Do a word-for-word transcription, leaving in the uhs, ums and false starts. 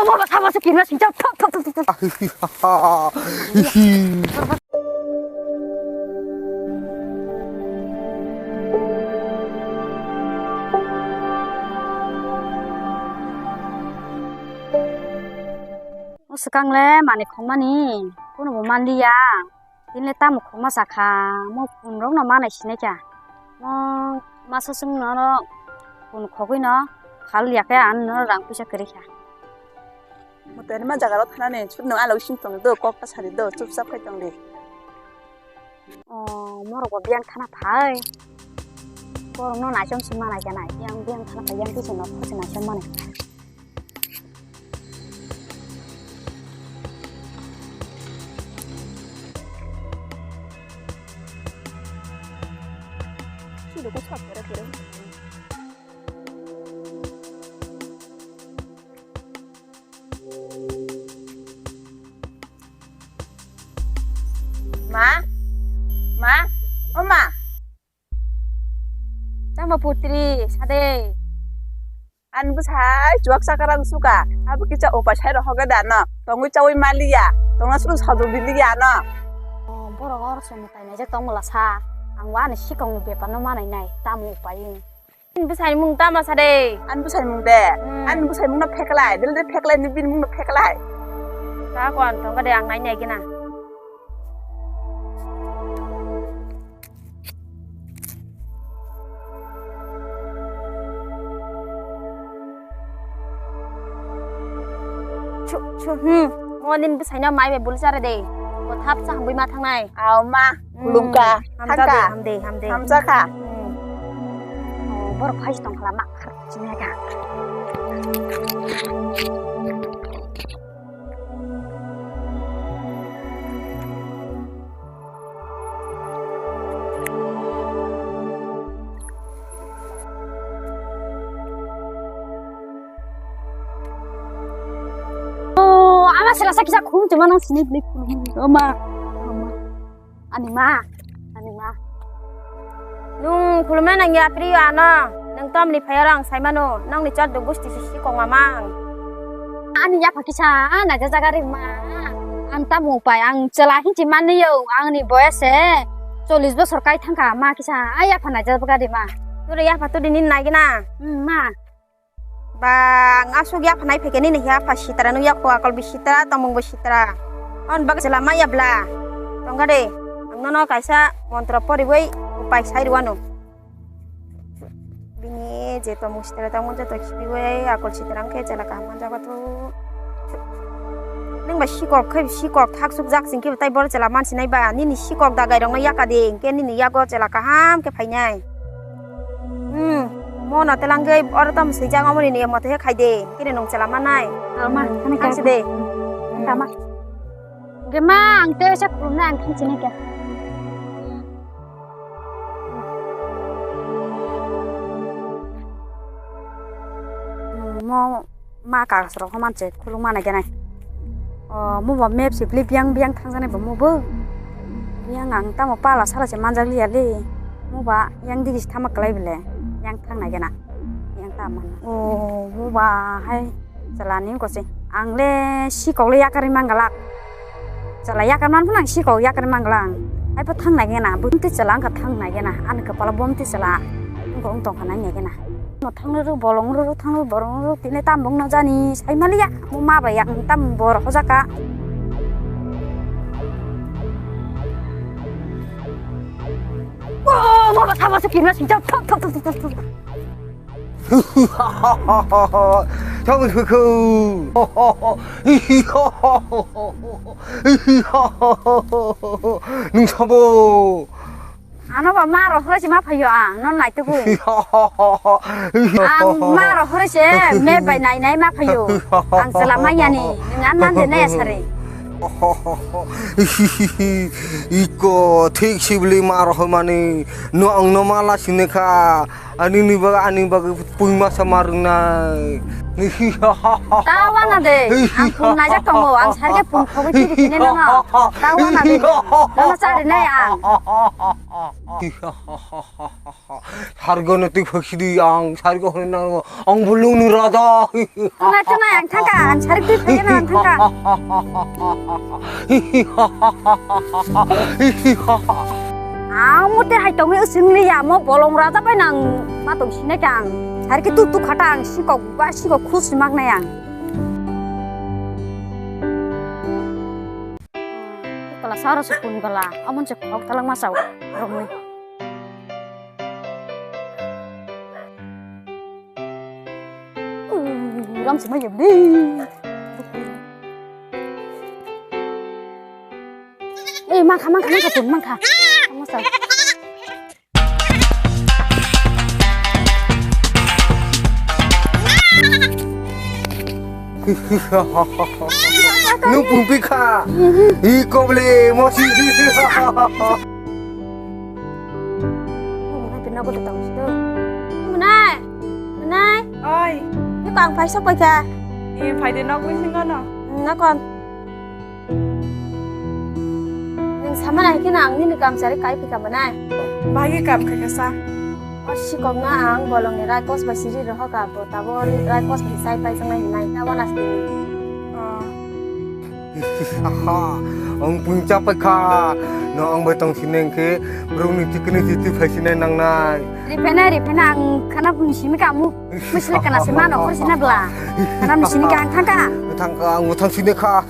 Mo ba sabo se kino sincha thok thok thok thok. O swkang le manwi khongmani, kunubo manliya. Tini le tamo khongma sakha, mo phone rok no manai sinai kha. Mo masa chwng no, no phone khogwi no khal ya khe, ang no rang puisa kwrwi kha. Mo tini ma jaga rok thanani, chut no alok sing tong do, kok ta sari do, chupchap khai tong di. O, morok bo biyang thana phai. Borok no naichom si manai kha nai, yang biyang thana phai, yang kisa no khosi naichom manai. Ma, ma, o ma. Tamo putri, sade. Ani bwsai chuak chakarang suka, abo kisa upai sai rok hoga da no, tongwi chawi maliya, tongna suru sajwk diliya no. O, borok oro songni painai je tongmwla sa, ang bo ani sikongni bepar no manai nai, tamo upai. Ani bwsai mung tamo sade. Ani bwsai mung de, hmm. Ani bwsai mung no pheklai, dil de pheklai, ni bini mung no pheklai. Ta kon tongga de ang nai nai gina. Chu, chu, hmm. Mo nini bwsaino mai bai bul chara de. Bo thap cha hambai ma thangnai. Aw ma, hmm, khulumkha. Hamjakha de, hamde, hamde. Hamjakha. Hmm. Oh, borok phai tong khala ma khar chini kha. Oh, ama sila sa kisa khum chuma nang sini blik. Oma. Ani ma, ani ma. Nung khulumna nang ya priyo ano, nung tomni phayar ang saimano, nangni chaddo gusti si sikong mamang. Ani yapha kisa, a naija jaga ri ma. Ang tamo upai, ang chwla hinchi manliyo, angni boyase chollish bosor kai thangkha, ma kisa, a yapha naija jaga ri ma. Turo yapha tudi nin naigina. Hmm, ma. Ba, ang aswk yapha nai phaikhe nini hiya pha sitra nung yakho akol bi sitra, tongmung bo sitra. On bak jela maya bla. Tongga de, ang nono kaisa montro poriwi upai sai rwano. Bini je tongmung sitra tongmung joto khibiwi akol sitra wngkhe jela kaham manjago to. Nung ba sikok khai sikok thak suk jak sing khe tai bor jela mansinai ba nini sikok dagai rokno yaka de, hingke nini yago jela kaham khe phainai. Hmm, mono telangwi oro tamo swijak omo nini moto he khaide, kini nung chela manai. Ama, hmm, ani thangsi kaya de. Tama. Ge ma, ang te sa khulumna ang thangsi nai kya. Hmm, mo ma kagas rok manse khuluk mana genai. O, mo ba map se bili biang biang thangjaknai ba mo bo. Biang ang tamo pala sala se manjak liya le. Mo ba yang digi se thama kwlai bele. Yang thangnai gena. Yang tamo. O, mo ba hai chalani ko se. Ang le sikok le yakarwi mangala. Chala yakarman phano ang sikok yakarwi mangala ang. Hai pho thangnai gena. Bumti chala ang kha thangnai gena. Ani kwpala bumti chala. Ang kha wng tongkha nai gena. Mo thangna rw, bolong rw, thangna rw, bolong rw, tini tam bung no jani, sai maliya, mo ma bai ang tam bor hojaka. Oh, mo ba thaba se kina sincha, thok, thok, thok, thok, thok. Thok, thok, thok. Nung sabo. Ano ba ma rok hore se ma phaio ang, non nai tugui. Ang ma rok hore se me bai nai nai ma phaio. Ang chwla ma yani, nang an nan de nai asare. Iko thik sibli ma rok mani, no ang no ma la sine kha. Ani ni bagwi, ani bagwi pui masa ma rwngnai. Ta wana de. Ang phone najak tongo. Ang sarke phone khogwi twi twi nai nang. Ta wana de. Lama sari nai ang. Sargo no twi khogwi di ang. Sargo hwnwi nang. Ang bulung ni raja. Tunai tunai ang thangka. Ang sarke twi twi nai ang thangka. Ang mute hai tongwi using liya mo bolong raja bai nang ma tong sinai kang. Hari ke tu tu khata ang sikok ba sikok khus mak nai ang. Kala saro sukun kala amon se khok talang ma sao. Romwi. Ram se ma yem ni. Eh, mangkha, mangkha, mangkha, tun, mangkha. Masa. Nung pung pi kha. I koble mo si. Munai, munai. Oi. Ni kang paisa paisa. Ni phai de nok wi singa no. Nakon. Nwng sama nai khe na ang nini kamchari kai phika manai. Bahai khe kam kha kha sa. O sikok na ang bolong ni raikos bai siri rohok abo tabo raikos bai sai pai sangnai hinai na wana sini. Oh. Aha, ang pungcha pai kha. No ang bai tong sineng khe brung ni tikni titi phai sinai nangnai. Ripena ripena ang khana pun simi kamu. Misle kana se mano khor sina bla. Kana misini ka ang thangka. Thangka ang thang sini kha.